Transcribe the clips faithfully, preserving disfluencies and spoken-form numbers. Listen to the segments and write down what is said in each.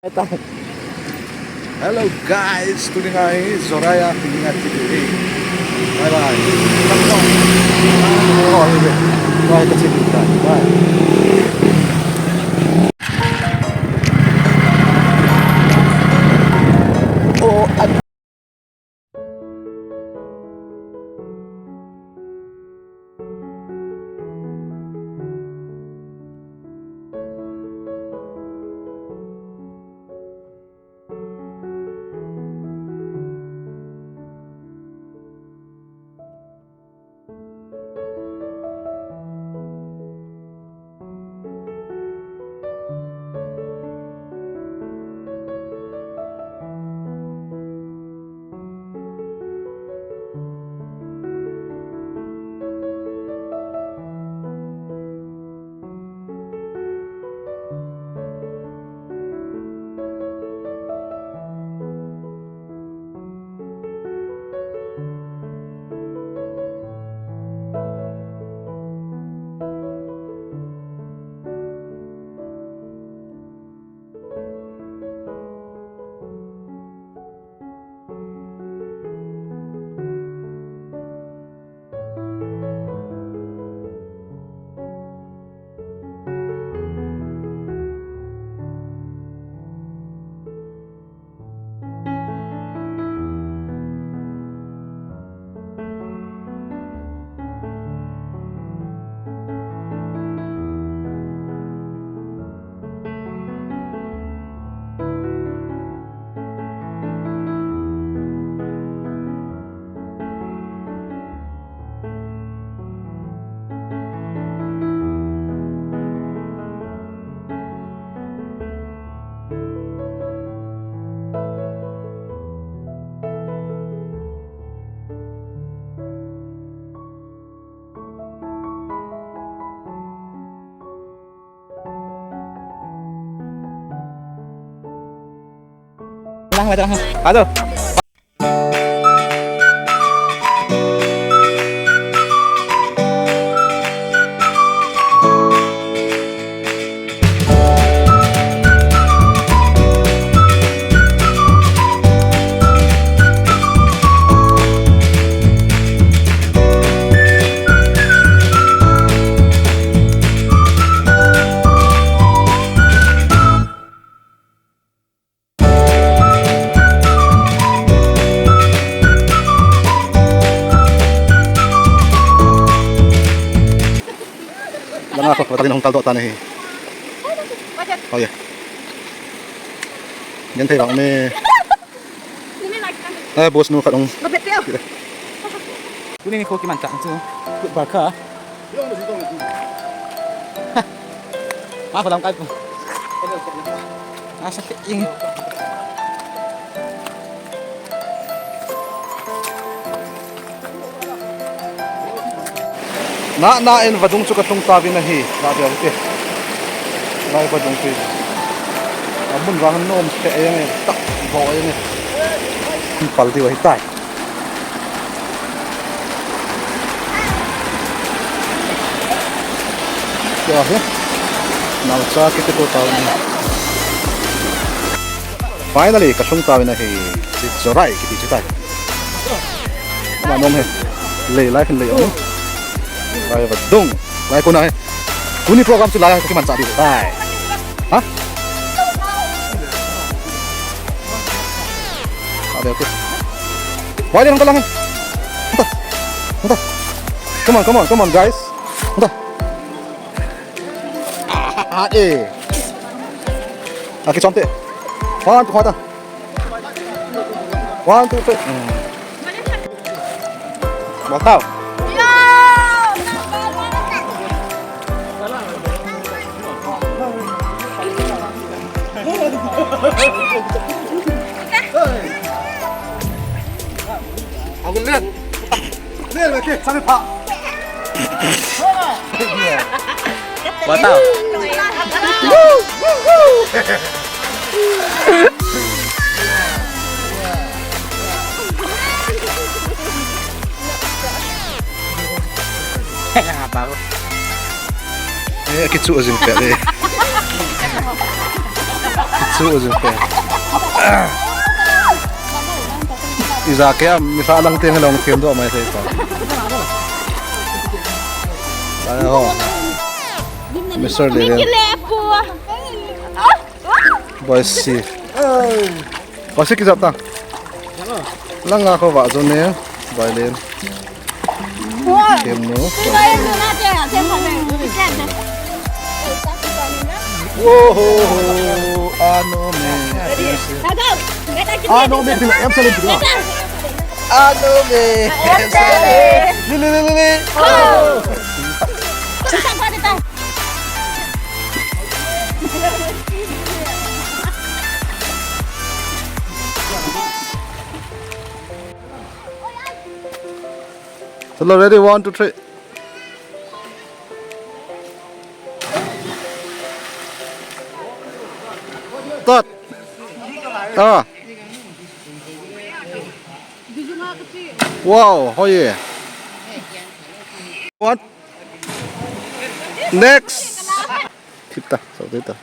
Hello guys, tuni ngai Jorah a, tuni ngai tuni. Bye bye. Oh, bye bye. Bye, bye. Oh, Lang, lang. Aduh. Langa ko, patangin hung kaldoh tan ahi. Oh, yeah. Genthei vang me. Eh, boss nu khat hung. Tuni nikho kimanchah chu. Kut ba kha. Ma phalam kai pu. Asa ke ing. Na, na in vadung chu kalhung tauvin ahi. La dia te. Lai vadung te. Amun vang nom te eng e. Tak bo eng e. Pal diu ahi tai. Kya hai? Naocha kiti to tauvin. Finally, kalhung tauvin ahi. Chi Jorah kiti chu tai. Ama nom he. Lei lai khin lei om. Lai vadung. Lai kona he. Tuni program chu lai kimanchah diu tai. Ha? Okay, okay. Wai le hung kalang. Hung ta. Hung ta. Come on, come on, come on, guys. Hung ta. Ah, eh. Aki chom te. One, two, hung ta. One, two, three. Hmm. Matao. Ang ulit. Ulit, ulit. Sabi pa. Matao. Baru. Eh, kichu azin pe le. Ija ke am, mi sa lang teng long them do mai thei pa. Ai ho. Mister Lelen. Boys si. Boys si kijap ta. Langa kho va jo ne. Violin. Kemnu. Whoa, ano me. Ano me, tila, em sale, tila. Ano me. Em sale. Lili, lili, lili. Oh. Hello, ready? One, two, three. Start. Ah. Wow, oh yeah. What? Next. Thip ta, so thip ta.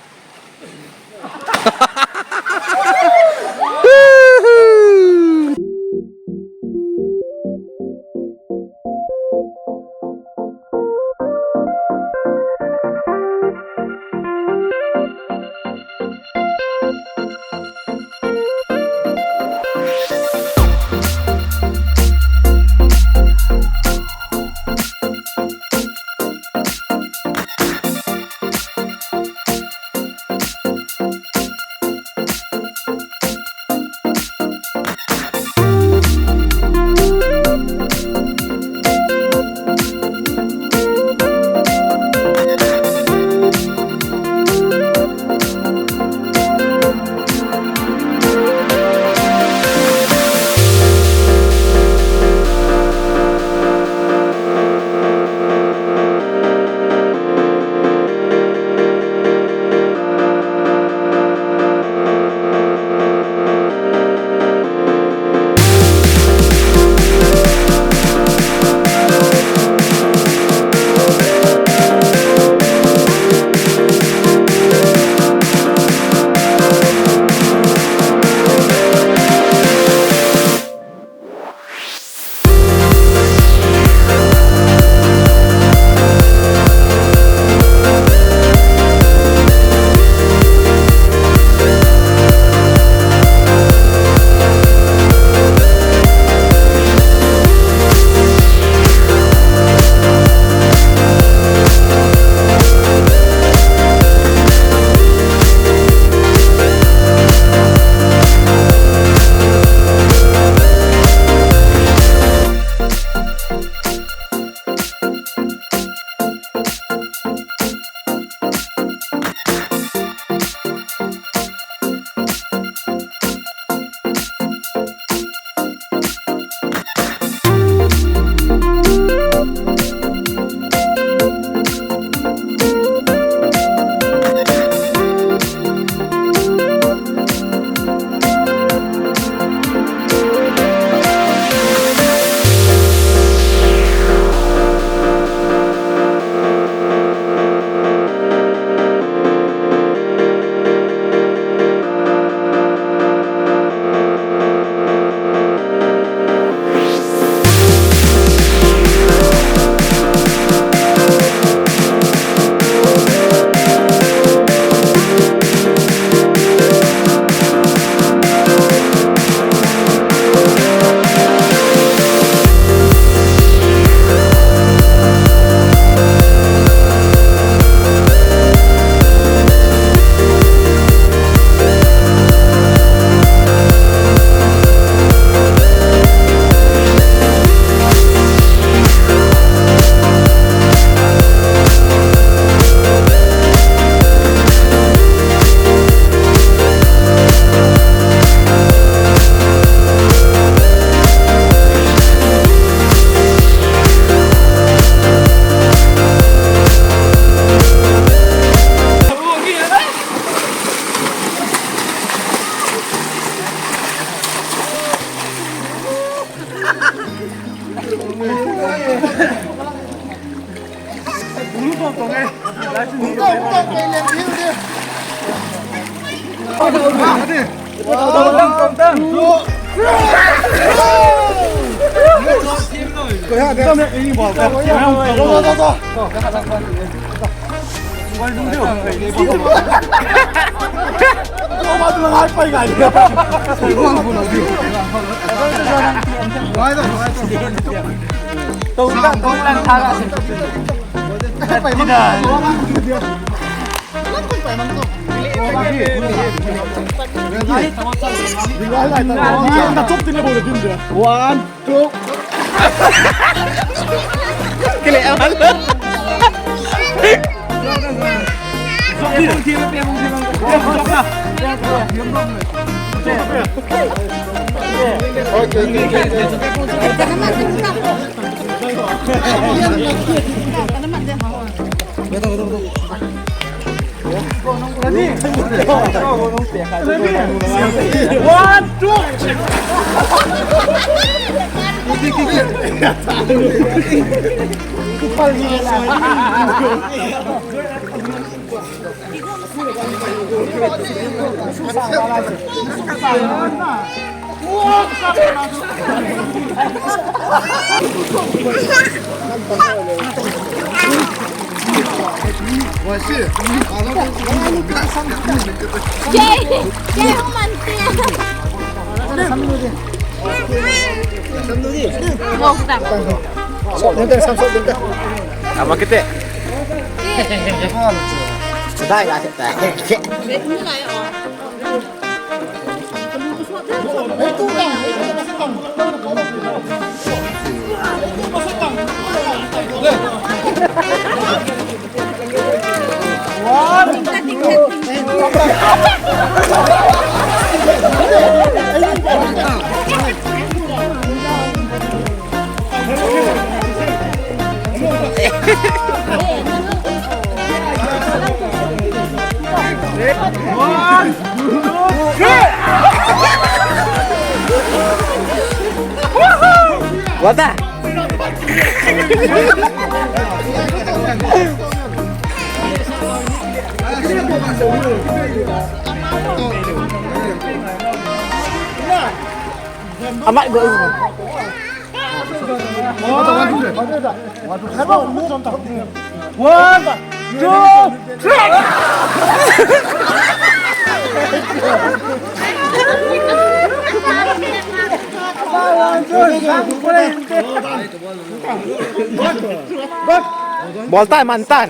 One, two. Kile amal. One, two. Jai, jai Hanuman. Ama kete. Dai la kete. Wata. Amat go. One, two, three. Bol tan, man tan.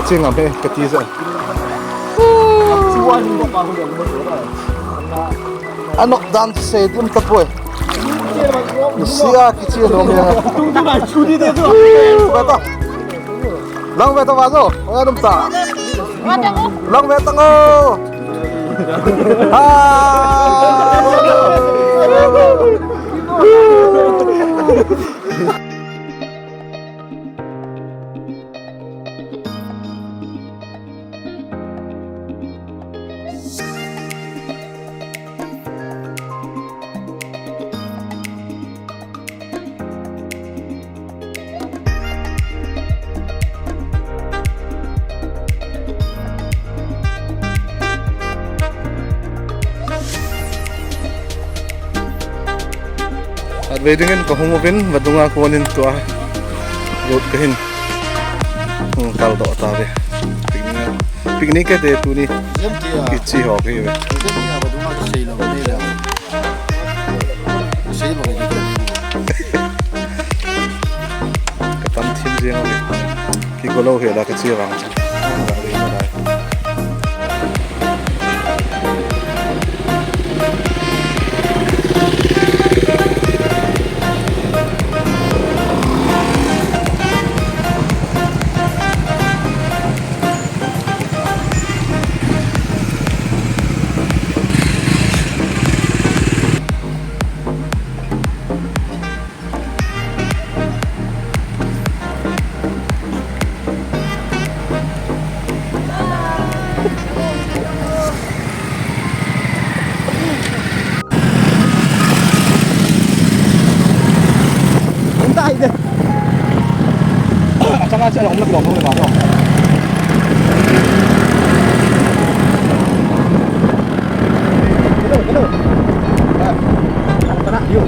Chingam he, kati sa. Anok dan sei dim tapoi. Sia kichi nom ya. Beta. Lang beta vazo. Oya dum ta. Lang beta ngo. Ah. Atvei dingin kahung uvin, vadunga konin tua road kahin hung kaldoh tauve. Picnic, picnic kati tuni. Kichi ho kahiuve. Katam thim jeng uve. Kigolou hela kachi vang. Achanga che, a hung lak lom lom le ba no. Hello, hello. Ah, ang tana, yun.